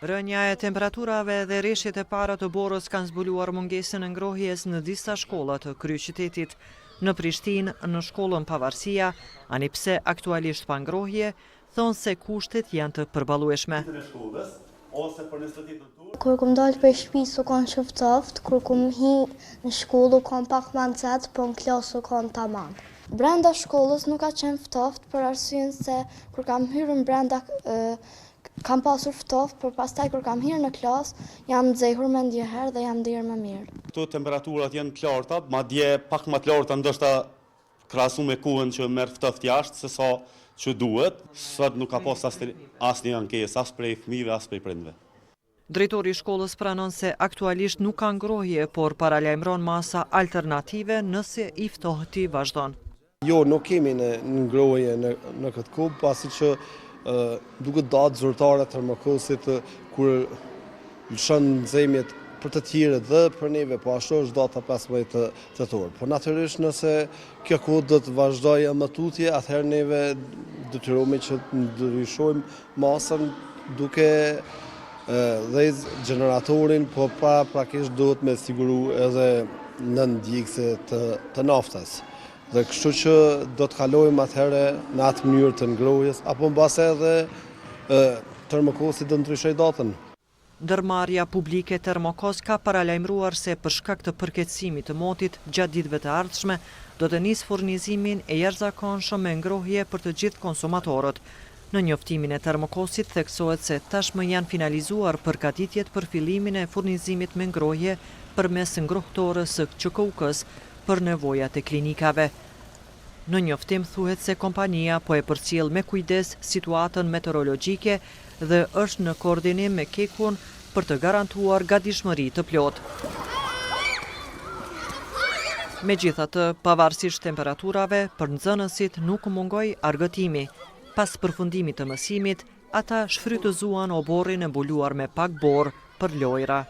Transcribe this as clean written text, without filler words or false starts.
Rënia e temperaturave dhe reshjet e para të borës kanë zbuluar mungesën e ngrohjes në disa shkolla të kryeqytetit. Në Prishtinë, në shkollën Pavarësia, ani pse aktualisht pa ngrohje, thonë se kushtet janë të përballueshme. Kur kum dalë prej shpisë u kon shumë ftoft, kur kum hi në shkollë u kon pak ma nxehtë, po në klasë u kon taman. Brenda shkollës nuk ka qenë ftoft për arsyen se kur kam hyrë brenda Kam pasur ftohtë, por pastaj kur kam hyrë në klasë, jam nxehur menjëherë dhe jam ndier më mirë. Këtu temperaturat janë të larta, madje pak më të larta ndoshta krahasu me kohën që merr ftohtë jashtë se sa që duhet. Sot nuk ka pas asnjë ankesë as prej fëmijëve as prej prindve. Drejtori i shkollës pranon se aktualisht nuk ka ngrohje, por paralajmëron masa alternative nëse i ftohti vazhdon. Jo, nuk kemi ne ngrohje në në këtë kohë, pasi që duket datë zyrtare e Termokosit kur lëshon nxehmjet për të tjerët dhe për neve, po ashtu është data 15 tetor. Po natyrisht nëse kjo kohë do të vazhdojë më tutje, atëherë neve detyrohemi që të ndryshojmë masën duke dhez gjeneratorin, po paraprakisht duhet me siguru edhe nëndjegëse të, të naftës. Dhe kështu që do të kalojmë atëherë në atë mënyrë të ngrohjes, apo mbase edhe Termokosi do ndryshojë datën. Ndërmarrja publike Termokos ka paralajmëruar se për shkak të përkeqësimit të motit gjatë ditëve të ardhshme do të nisë furnizimin e jashtëzakonshëm me ngrohje për të gjithë konsumatorët. Në njoftimin e Termokosit theksohet se tashmë janë finalizuar përgatitjet për fillimin e furnizimit me ngrohje përmes ngrohtores së QKUK-së për nevojat e klinikave. Në njoftim thuhet se kompania po e përcjell me kujdes situatën meteorologjike dhe është në koordinim me KEK-un për të garantuar gatishmëri të plotë. Megjithatë, pavarësisht temperaturave, për nxënësit nuk mungoi argëtimi. Pas përfundimit të mësimit, ata shfrytëzuan oborrin e mbuluar me pak borë për lojra.